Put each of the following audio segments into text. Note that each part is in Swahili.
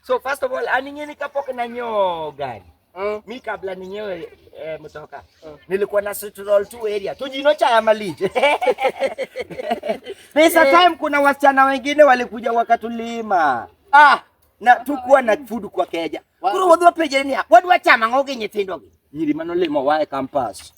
So first of all, aning'eni kapok nanyiewo gari. Mi kabla ninyiewe mtoka. Nilikuwa na stroll tu area. To ji nochaya malich. There's a time kuna wasichana wengine walikuja wakatulima. Ah, na tukuwa na food kwa keja. Koro wadwa penjre niya, wadwa chamo ang'o gi nyithindo gi? Nyiri manolimo wa e campus.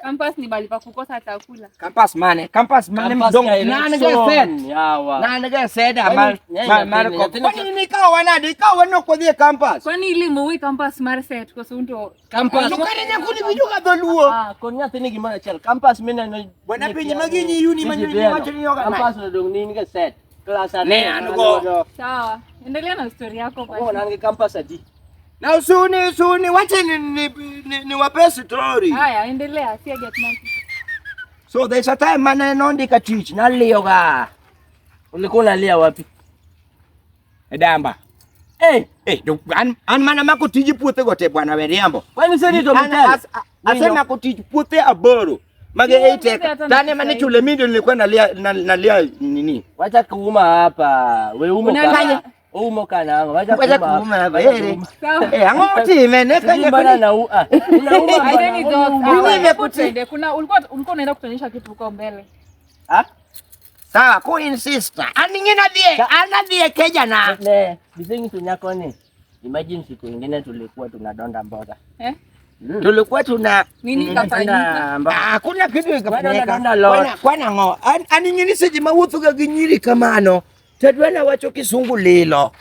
Campus ni mahali pa kukosa chakula. Campus mane? Campus mane Campus mdong? direction, Nane ga set. Yawa. Nane ga seda Kwani- mar nyanya mar mar nyathini- Kwani nikawa wanade? Ikawa wanok wadhi e campus. Kwani ili muwi campus mar set koso unto Campus. To kare nyakuni winjo ga dholuo. Ah, kon nyathini gimoro achiel. Campus mineno. Bwana penje magi nyi uni ma Niji nyi bero. wacho ni yoga Campus no dong ni ga set. Class Ne ariyo, an go. godo. Sawa. Endelea na story yako Koro basi. an gi campus adi? Na usuni usuni wache ni wape story. Haya, endelea, si get monkey. So there's a time mane nondika tich naliyoga Ulikuwa unalia wapi? e damba. Eh, Eh, to an mana mako tij puothe go te bwana we riambo. kwani sasa to An mtani? asemako tich puothe 8 mage Ni 8 eka. hata Tane mane Kiswahili. chule mimi ndio nilikuwa nalia nini? Wacha kuuma hapa. We umo Unalia. kana. Umo kana. Wacha Wacha kuuma. kuuma hapa. Wacha Ere. kuuma. Sawa. Eh, ang'o motime ne Sijui kanye mbona koni. naua. Unauma Acheni bwana. jokes. Unauma. Sawa, Mimi hebu nimekuti. tuende. Kuna ulikuwa unaenda kutuonyesha kitu huko mbele. Ah? Sawa, ku insist. Aning'e nadhie, anadhie keja na. Ne, the thing to nyako ni. Imagine siku ingine tulikuwa tunadonda mboga. Eh? Tulikuwa tuna Nini Tunadonda kafanyika? mboga. Ah, hakuna kitu ikafanyika. Bado lot. Kwana ng'o? An ing'e ni seche mawuotho ga gi nyiri kamano, to adwa wacho kisungu lilo.